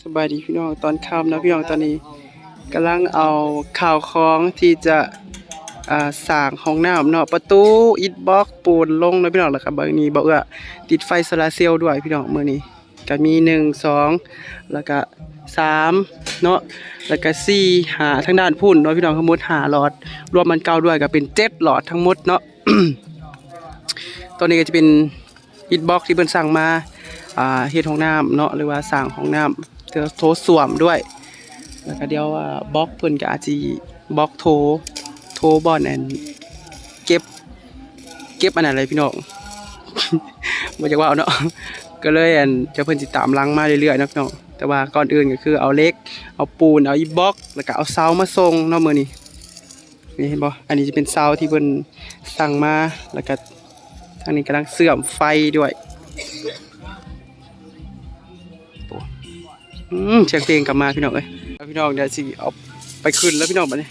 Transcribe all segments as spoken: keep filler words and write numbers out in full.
สบายดีพี่น้อง ตอนค่ำนะพี่น้อง ตอนนี้กำลังเอาข้าวของที่จะ อ่า สร้างห้องน้ำเนาะ ประตู อิฐบล็อก ปูนลงเนาะพี่น้อง แล้วก็เบิ่งนี่ บ่าวเอื้อติดไฟโซลาร์เซลล์ด้วยพี่น้อง มื้อนี้ก็มีหนึ่ง สอง แล้วก็สามเนาะ แล้วก็สี่ ห้า ทางด้านพุ้นเนาะพี่น้อง ทั้งหมดห้าหลอด รวมอันเก่าด้วยก็เป็นเจ็ดหลอดทั้งหมดเนาะ ตัวนี้ก็จะเป็นอิฐบล็อกที่เพิ่นสั่งมา อ่า เฮ็ดห้องน้ำเนาะ หรือว่าสร้างห้องน้ำ เทื่อโถส้วมด้วย แล้วก็เดี๋ยว อ่า บล็อกเพิ่นก็อาจสิบล็อกโถ โถบ่อนอันเก็บ เก็บอันนั้นเลยพี่น้อง บ่อยากเว้าเนาะ ก็เลยอัน เดี๋ยวเพิ่นสิตามหลังมาเรื่อยๆเนาะพี่น้อง แต่ว่าก่อนอื่นก็คือเอาเหล็ก เอาปูน เอาอิฐบล็อก แล้วก็เอาเสามาส่งเนาะมื้อนี้ นี่เห็นบ่ อันนี้จะเป็นเสาที่เพิ่นสั่งมา แล้วก็ทางนี้กำลังเชื่อมไฟด้วย โอ้ อืม เสียงเพลงกลับมาพี่น้องเอ้ย แล้วพี่น้องเดี๋ยวสิเอาไปขึ้นแล้วพี่น้องบัดนี้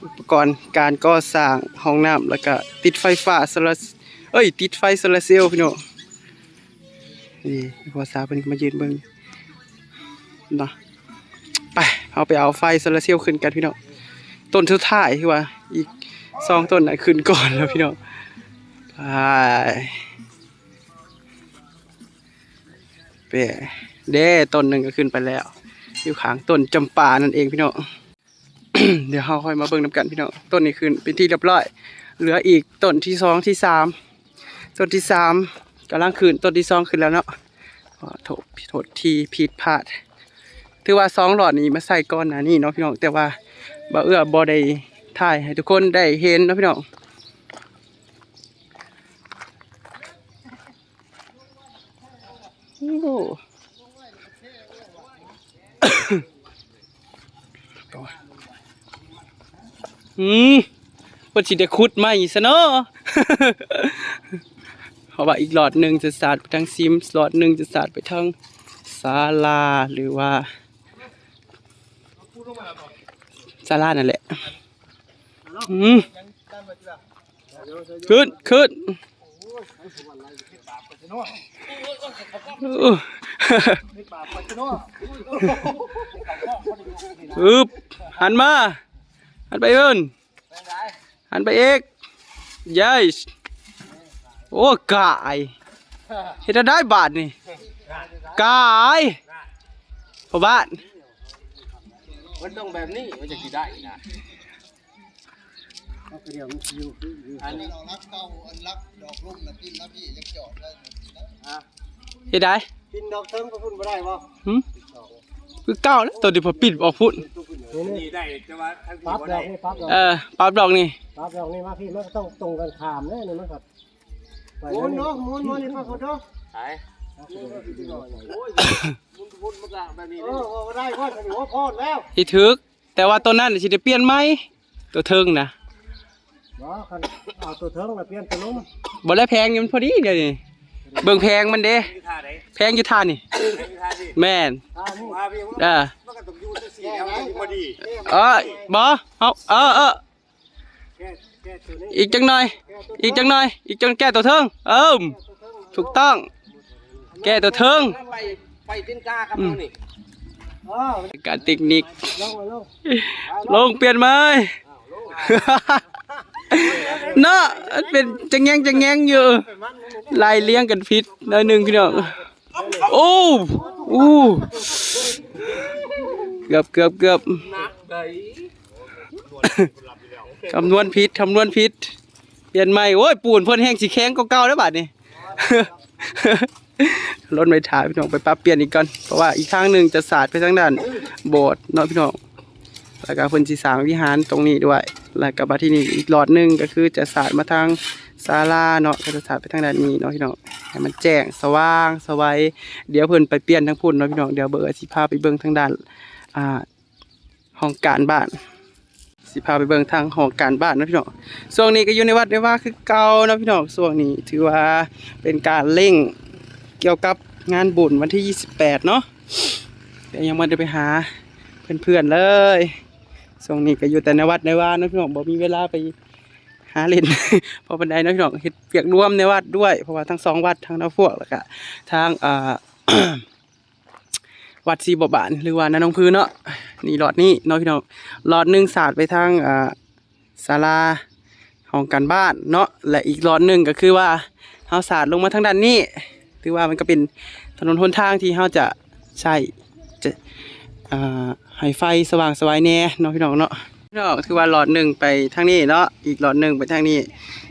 อุปกรณ์การก่อสร้างห้องน้ำ แล้วก็ติดไฟฟ้าโซลาร์ เอ้ย ติดไฟโซลาร์เซลล์พี่น้อง นี่พ่อสาวเพิ่นก็มายืนเบิ่งเนาะ ไป เอาไปเอาไฟโซลาร์เซลล์ขึ้นกันพี่น้อง ต้นสุดท้ายที่ว่า อีกสองต้นน่ะขึ้นก่อนแล้วพี่น้อง ไป เป้ เด้ ต้นหนึ่งก็ขึ้นไปแล้ว อยู่ข้างต้นจำปานั่นเองพี่น้อง เดี๋ยวเราค่อยมาเบิ่งนำกันพี่น้อง ต้นนี้ขึ้นเป็นที่เรียบร้อย เหลืออีกต้นที่สอง ที่สาม ต้นที่สามกำลังขึ้น ต้นที่สองขึ้นแล้วเนาะ ขอโทษ โทษที่ผิดพลาด ถือว่าสองหลอดนี้มาใส่ก่อนหน้านี้เนาะพี่น้อง แต่ว่าบ่าวเอื้อบ่ได้ถ่ายให้ทุกคนได้เห็นเนาะพี่น้อง โอ้ อืม เพิ่นสิได้ขุดใหม่ซะเนาะ เพราะว่าอีกหลอดหนึ่งจะสาดไปทางซิม หลอดหนึ่งจะสาดไปทางศาลา หรือว่าศาลานั่นแหละ อืม ขึ้น ขึ้น อึ๊บ หันมา หันไปเอิ้น หันไปอีก yes โอ้ กาย เฮ็ดได้บาดนี่ กาย พ่อบ้าน มันต้องแบบนี้ มันจะสิได้นะ เอาไปเดี๋ยวมันอยู่ อยู่ อันนี้ เอารักเก่า อันรักดอกลุ่มนะพี่ รักพี่ยังจอดได้อยู่นะ เฮ็ดได้ ปิ่นดอกเทิงก็พุ่นบ่ได้บ่ หึ คือเก่าแล้ว ตัวที่พอปิดออกพุ้น นี่ นี่ นี่ได้ แต่ว่าทั้งที่ ปรับ บ่ ดอ ได้ กนี่ ปรับดอก เออ ปรับดอกนี่ ปรับดอกนี่มาพี่ มันก็ต้องตรงกันข้ามเด้อ นี่มันก็ไป หมุนเนาะ หมุน หมุนนี่มาขอโทษ หาย โอ้ย หมุน หมุนมันก็แบบนี้ เออ เลย ว่าได้ ว่าถือว่าพอแล้ว ที่ถืก แต่ว่าตัวนั้นน่ะสิได้เปลี่ยนใหม่ ตัวเทิงนะ บ่ คันเอาตัวเทิงน่ะเปลี่ยนตัวลุ่ม บ่ แล้วแผงนี่มันพอดีเดี๋ยวนี้ เบิ่งแผงมันเด้ อยู่ท่าไหน แผงอยู่ท่านี่ อยู่ท่านี่ แม่น อ่า นี่ ว่าพี่ เออ มันก็ต้องอยู่จังซี่แล้วมันสิพอดี เออ บ่ เอา เออ เออ แก้ แก้ตัวนี้ อีกจังหน่อย อีกจังหน่อย อีกจัง แก้ตัวเทิง เอิ่ม ถูกต้อง แก้ตัวเทิง ไป ไปตีนกาครับ อืม นี่ การเทคนิค ลงมาลง ลงเปลี่ยนใหม่ เนาะ มันเป็นจะแงงจะแงงอยู่ ไล่เลี้ยงกันผิดหน่อยหนึ่งพี่น้อง โอ้ โอ้ เกือบ เกือบ เกือบ คำนวณผิด คำนวณผิด เปลี่ยนใหม่ โอ้ย ปูนเพิ่นแฮงสิแข็งกว่าเก่าแล้วบาดนี้ ลดไม่ถ่ายพี่น้อง ไปปรับเปลี่ยนอีกก่อน เพราะว่าอีกทางหนึ่งจะสาดไปทางด้านโบสถ์เนาะพี่น้อง แล้วก็เพิ่นสิสร้างวิหารตรงนี้ด้วย แล้วก็บัดทีนี้อีกหลอดหนึ่งก็คือจะสาดมาทางศาลาเนาะ ก็จะสาดไปทางด้านนี้เนาะพี่น้อง ให้มันแจ้งสว่างไสว เดี๋ยวเพิ่นไปเปลี่ยนทางพุ้นเนาะพี่น้อง เดี๋ยวบ่าวเอื้อสิพาไปเบิ่งทางด้าน อ่า ห้องการบ้าน สิพาไปเบิ่งทางห้องการบ้านเนาะพี่น้อง ช่วงนี้ก็อยู่ในวัดในวาคือเก่าเนาะพี่น้อง ช่วงนี้ถือว่าเป็นการเร่งเกี่ยวกับงานบุญวันที่ยี่สิบแปดเนาะ แต่ยังบ่ได้ไปหาเพื่อนๆเลย ช่วงนี้ก็อยู่แต่ในวัดในวาเนาะพี่น้อง บ่มีเวลาไป หาเล่น พอปานใดเนาะพี่น้อง เฮ็ดเวียกร่วมในวัดด้วย เพราะว่าทั้งสองวัด ทั้งนาพวก แล้วก็ทาง อ่า วัดศรีบัวบาน หรือว่านาหนองผือเนาะ นี่หลอดนี้เนาะพี่น้อง หลอดหนึ่งสาดไปทาง อ่า ศาลาห้องการบ้านเนาะ และอีกหลอดหนึ่งก็คือว่าเฮาสาดลงมาทางด้านนี้ ถือว่ามันก็เป็นถนนหนทางที่เฮาจะใช้ จะ อ่า ให้ไฟสว่างไสวแหน่เนาะพี่น้องเนาะ พี่น้อง ถือว่าหลอดหนึ่งไปทางนี้เนาะ อีกหลอดหนึ่งไปทางนี้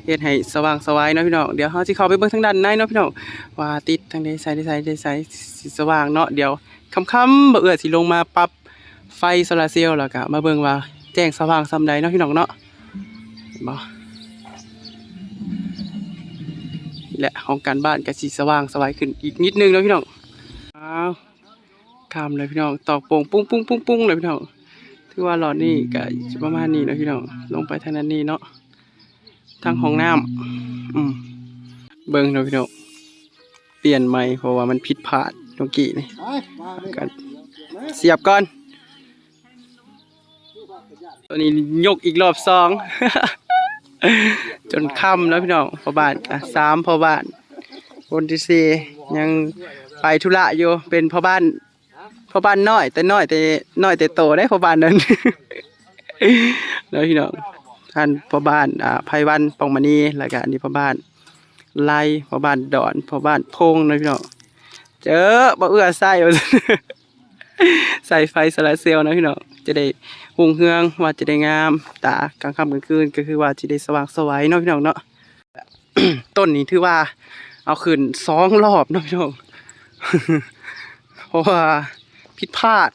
เฮ็ดให้สว่างไสวเนาะพี่น้อง เดี๋ยวเฮาสิเข้าไปเบิ่งทางด้านในเนาะพี่น้อง ว่าติดทางใด ไสใด ไสใด ไสสิสว่างเนาะ เดี๋ยวค่ำๆ บ่าเอื้อสิลงมาปรับไฟโซลาร์เซลล์ แล้วก็มาเบิ่งว่าแจ้งสว่างส่ำใดเนาะพี่น้องเนาะ เห็นบ่ และห้องการบ้านก็สิสว่างไสวขึ้นอีกนิดนึงเนาะพี่น้อง อ้าว ค่ำเลยพี่น้อง ตอกโป่งปุ้งปุ้งปุ้งปุ้งเลยพี่น้อง ถือว่าหลอดนี้ก็สิประมาณนี้เนาะพี่น้อง ลงไปทางด้านนี้เนาะ ทางห้องน้ำ อืม เบิ่งเนาะพี่น้อง เปลี่ยนใหม่ เพราะว่ามันผิดพลาดเมื่อกี้นี่ ก็เสียบก่อน ตัวนี้ยกอีกรอบสอง จนค่ำแล้วพี่น้อง พ่อบ้าน อ่ะ สามพ่อบ้าน คนที่สี่ยังไปธุระอยู่ เป็นพ่อบ้าน พ่อบ้านน้อย แต่น้อยแต่ น้อยแต่โตได้พ่อบ้านนั้น แล้วพี่น้อง ท่านพ่อบ้าน อ่า ไพวัน ปองมณี แล้วก็อันนี้พ่อบ้านไล พ่อบ้านดอน พ่อบ้านพงษ์นะพี่น้อง เจอบ่าเอื้อใส่ ใส่ไฟโซลาร์เซลล์นะพี่น้อง จะได้รุ่งเรือง ว่าจะได้งาม ตากลางค่ำกลางคืน ก็คือว่าจะได้สว่างไสวเนาะพี่น้องเนาะ ต้นนี้ถือว่าเอาขึ้นสองรอบเนาะพี่น้อง เพราะว่าผิดพลาด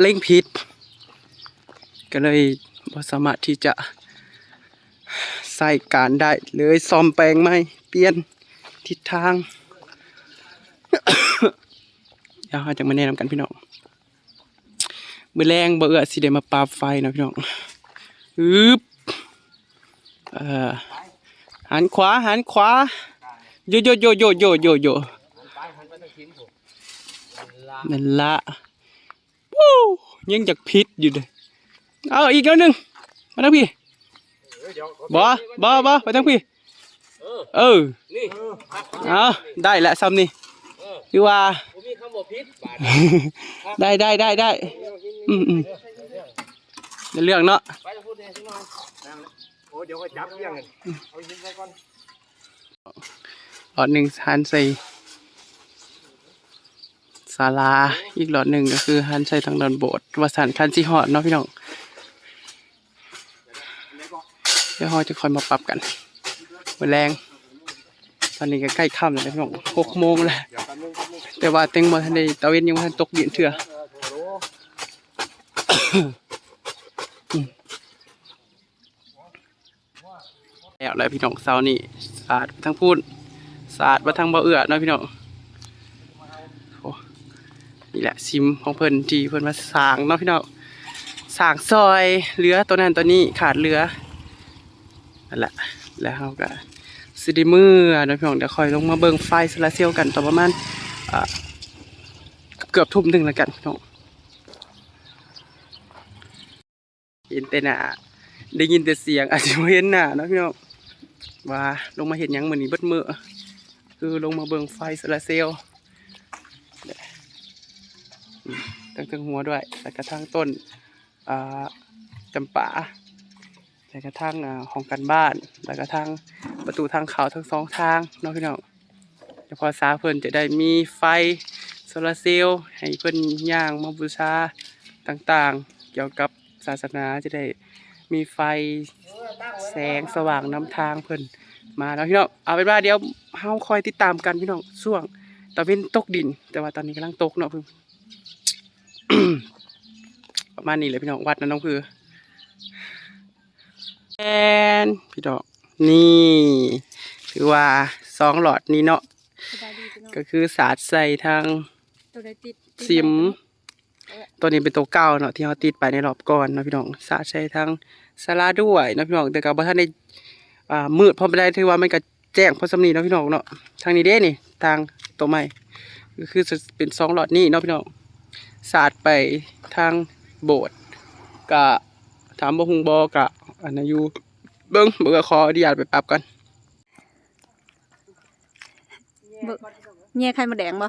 เล็งผิด ก็เลยบ่สามารถที่จะใช้การได้ เลยซ่อมแปลงใหม่ เปลี่ยนทิศทาง เดี๋ยวเราจะมาแนะนำกันพี่น้อง มื้อแลงบ่าเอื้อสิได้มาปรับไฟเนาะพี่น้อง อึบ เอ่อ หันขวา หันขวา โย โย โย โย โย โย โย นั่นละ ปู้ ยังอยากผิดอยู่เด้อ เอาอีกแล้วหนึ่ง มาทางพี่ บ่ บ่ บ่ ไปทางพี่ เออ นี่ เอา ได้ละซ้ำนี่ คือว่า บ่มีคำว่าผิด บาด ได้ ได้ ได้ ได้ อืม อืม ในเรื่องเนาะ ไปทางพุ้นแหน่จักหน่อย โอ้ เดี๋ยวค่อยจับเรื่องกัน เอาหินใส่ก่อน หลอดหนึ่งหันใส่ศาลา อีกหลอดหนึ่งก็คือหันใส่ทางด้านโบสถ์ ว่าซั่น คันสิฮอดเนาะพี่น้อง เดี๋ยวเราจะค่อยมาปรับกัน มื้อแลง ตอนนี้ก็ใกล้ค่ำแล้วนะพี่น้อง หกโมงแล้ว แต่ว่าเต็งบ่ทันได้ ตะเว็นยังบ่ทันตกดินเทื่อ แล้วแหละพี่น้อง เช้านี้สาดไปทางพุ้น สาดมาทางบ่าเอื้อเนาะพี่น้อง โอ้ นี่แหละซิมของเพิ่นที่เพิ่นมาสร้างเนาะพี่น้อง สร้างซอยเหลือตัวนั้นตัวนี้ขาดเหลือ นั่นแหละ แล้วเราก็สิได้เมือเนาะพี่น้อง เดี๋ยวค่อยลงมาเบิ่งไฟโซลาร์เซลล์กันตอนประมาณ อ่า เกือบทุ่มหนึ่งแล้วกันพี่น้อง เห็นแต่หน้า ได้ยินแต่เสียง อาจจะบ่เห็นหน้าเนาะพี่น้อง ว่าลงมาเฮ็ดหยังมื้อนี้เบิดมื้อ คือลงมาเบิ่งไฟโซลาร์เซลล์ อืม ตั้งเทิงหัวด้วย แล้วก็ทั้งต้น อ่า จำปา แล้วก็ทั้ง อ่า ห้องการบ้าน แล้วก็ทั้งประตูทางเข้าทั้งสองทางเนาะพี่น้อง เฉพาะสาเพิ่นจะได้มีไฟโซลาร์เซลล์ให้เพิ่นย่างมาบูชาต่างๆ เกี่ยวกับศาสนา จะได้มีไฟแสงสว่างนำทางเพิ่นมาเนาะพี่น้อง เอาเป็นว่าเดี๋ยวเฮาคอยติดตามกันพี่น้อง ช่วงตะเว็นตกดิน แต่ว่าตอนนี้กำลังตกเนาะ ประมาณนี้แหละพี่น้อง วัดนาหนองผือ แม่นพี่น้อง นี่ ถือว่าสองหลอดนี้เนาะ สบายดีพี่น้อง ก็คือสาดใส่ทาง ตัวใดติด ติด ซิม ไว้ตัวนี้ ตัวนี้เป็นตัวเก่าเนาะ ที่เราติดไปในรอบก่อนเนาะพี่น้อง สาดใส่ทางศาลาด้วยเนาะพี่น้อง แต่ก็บ่ทันได้ อ่า มืดพอปานใด ถือว่ามันก็แจ้งพอส่ำนี้เนาะพี่น้องเนาะ ทางนี้เด้นี่ ทางตัวใหม่ ก็คือจะเป็นสองหลอดนี้เนาะพี่น้อง สาดไปทางโบสถ์ ก็ถามบ่ฮู้บ่ ก็อันนั้นอยู่ เบิ่ง เบิ่ง ขออนุญาตไปปรับก่อน เบิ่ง แย่ไข่มดแดงบ่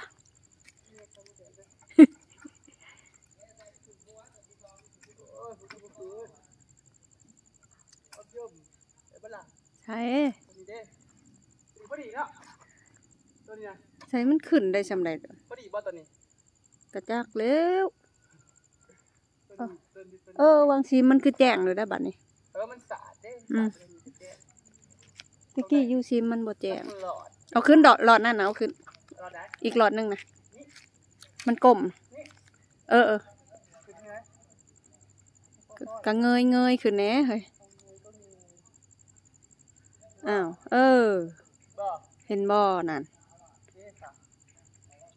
ใช่ พอดีเด้ พอดีเนาะ ตัวนี้นะ ใช่ มันขึ้นได้ส่ำใด๋ พอดีบ่ตัวนี้ กะจักแล้ว ตัวนี้ ตัวนี้ ตัวนี้ เออ วางสีมันคือแจ้งเลยได้บัดนี้ เออ มันสาดเด้ อืม สาดเลยมันคือแจ้ง ตะกี้อยู่สีมันบ่แจ้ง หลอด เอาขึ้นดอก หลอดนั่นน่ะ เอาขึ้น หลอดไหน อีกหลอดหนึ่งน่ะ นี่ มันกลม นี่ เออ เออ ขึ้นไง กะ กะเงยเงยขึ้นแหน่เฮ้ย อ้าว เออ บ่ เห็นบ่นั่น นี่ค่ะ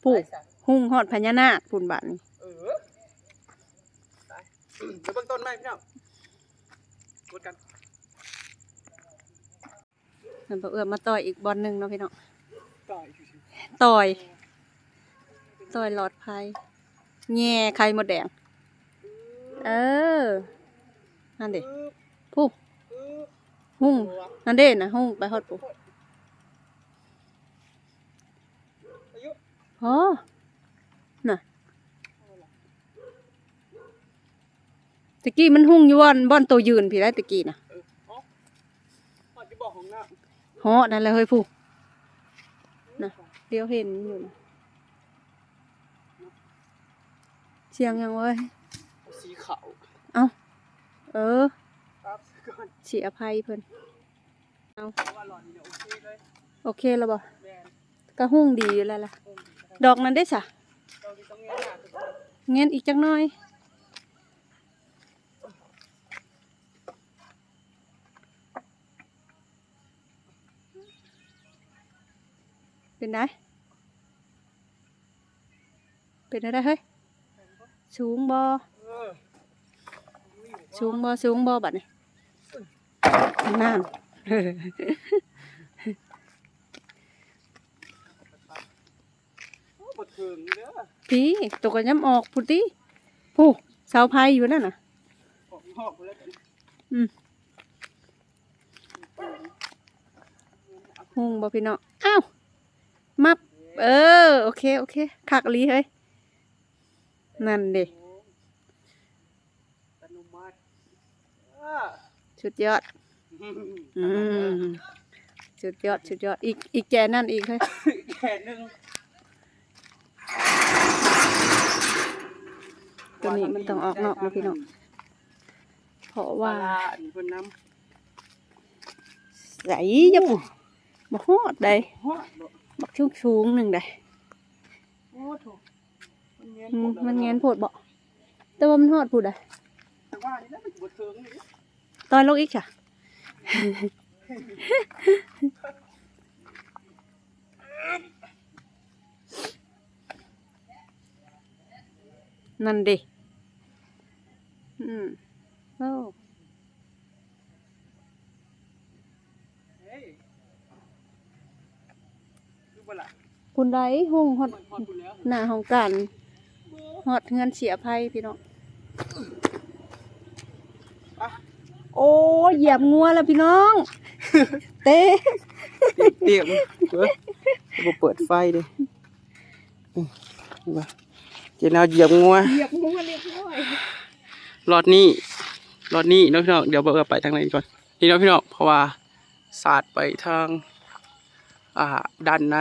ผู้ ไปซะ ฮุ่งฮอดพญานาคพุ้นบัดนี้ เออ ไป ไปเบิ่งต้นไม้พี่น้อง กดกัน นั่น บ่าวเอื้อมมาต่อยอีกบ่อนหนึ่งเนาะพี่น้อง ต่อย ต่อย ต่อยหลอดไฟ แย่ไข่มดแดง เออ นั่นเด้ ผู้ ฮุ่ง นั่นเด้น่ะ ฮุ่งไปฮอดผู้ อายุ พอ น่ะ ตะกี้มันฮุ่งอยู่บ่อน บ่อนโตยืนพี้ได้ตะกี้น่ะ เออ อ๋อ ฮอดอยู่บ่ห้องน้ำ ฮอดนั่นแหละเฮ้ยผู้ น่ะ เดี๋ยวเห็นอยู่น่ะ เสียงหยังเว้ย สีขาว เอ้า เออ ครับ ก่อน สิอภัยเพิ่น เอา เพราะว่าหลอดนี่เนี่ยโอเคเลย โอเคแล้วบ่ แม่น กะฮุ่งดีอยู่แล้วล่ะ ฮุ่งดีแล้ว ดอกนั้นเด้สะ ดอกนี้ต้องแงนหน้าขึ้น แงนอีกจักหน่อย เป็นได เป็นไดเฮ้ย สูงบ่ เออ สูงบ่ สูงบ่บัดนี้ นั่น โอ้ บ่ถึงเด้อ พี้ ตกกะย่ำออกพุ้นติ ผู้ เสาไฟอยู่นั่นน่ะ ออกนอกไปแล้วกัน อืม ฮุ่งบ่พี่น้อง อ้าว มับ เออ โอเค โอเค คักอีหลีเฮ้ย นั่นเด้ อัตโนมัติ อ่า สุดยอด อืม อืม สุดยอด สุดยอด อีก อีกแจนั่นอีกเฮ้ย อีกแจหนึ่ง ตัวนี้มันต้องออกนอกนะพี่น้อง เพราะว่า ปลาร้าอันนี้เพิ่นนำ ใสยังบ่ บ่ฮอดใด ฮอดบ่ บักสูงๆ หนึ่งใด โอ้โถ มันแงน อืม โพด มันแงนโพดบ่ แต่ว่ามันฮอดพุ้นใด แต่ว่านี่นะมันบ่เทิงนี่ ต่อยลงอีกค่ะ นั่นเด้ อืม โอ้ เฮ้ย คือบ่ล่ะ พุ้นใดฮุ่งฮอด ฮอดพุ้นแล้ว หน้าห้องการ ฮอดเฮือนเสียไพพี่น้อง อ่ะ โอ้ย เหยียบงัวแล้วพี่น้อง เต้ เตรียม เว้ย บ่เปิดไฟเด้ อืม เห็นบ่ เจ๊นาวเหยียบงัว เหยียบงัวเรียบร้อย หลอดนี้ หลอดนี้เนาะพี่น้อง เดี๋ยวบ่าวเอื้อไปทางในก่อน นี่เนาะพี่น้อง เพราะว่าสาดไปทาง อ่า ด้านใน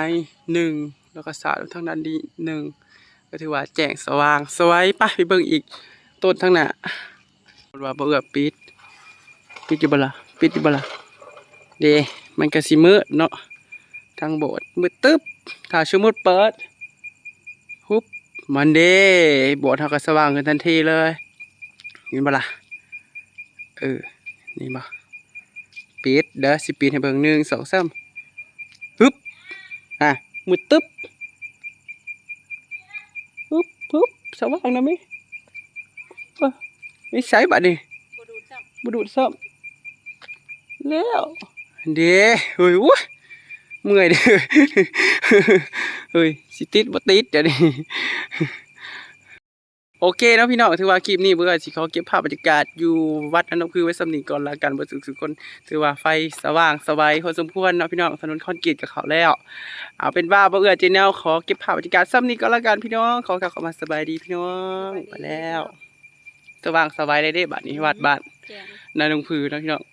หนึ่ง แล้วก็สาดไปทางด้านนี้หนึ่ง ก็ถือว่าแจ้งสว่างไสว ไป ไปเบิ่งอีกต้นทางหน้า ว่าบ่เอื้อปิด ปิดอยู่บ่ล่ะ ปิดอยู่บ่ล่ะ เด้ มันก็สิมืดเนาะ ทางโบสถ์มืดตึ๊บ ถ้าสมมุติเปิด ฮุบ มันเด้ โบสถ์เฮาก็สว่างขึ้นทันทีเลย เห็นบ่ล่ะ เออ นี่บ่ ปิดเด้อ สิปิดให้เบิ่ง หนึ่ง สอง สาม ฮึบ อ่ะ มืดตึ๊บ ปุ๊บ ปุ๊บ สว่างนะมิ เออ นิสัยบัดนี้ บ่ดูดซ้ำ บ่ดูดซ้ำ แล้ว เด้ เฮ้ย โอ้ย เมื่อยเด้ เฮ้ย สิติดบ่ติดเดี๋ยวนี้ โอเคเนาะพี่น้อง ถือว่าคลิปนี้เบาเอื้อสิขอเก็บภาพบรรยากาศอยู่วัดนาหนองผือไว้ส่ำนี้ก่อนละกัน เบิดสุขสุคน ถือว่าไฟสว่างไสวพอสมควรเนาะพี่น้อง ถนนคอนกรีตก็เข้าแล้ว เอาเป็นว่าเบาเอื้อเจแนลขอเก็บภาพบรรยากาศส่ำนี้ก่อนละกันพี่น้อง ขอกล่าวคำว่าสบายดีพี่น้อง ไปแล้ว สว่างไสวเลยเด้ บัดนี้วัดบ้าน แจ้ง นาหนองผือเนาะพี่น้อง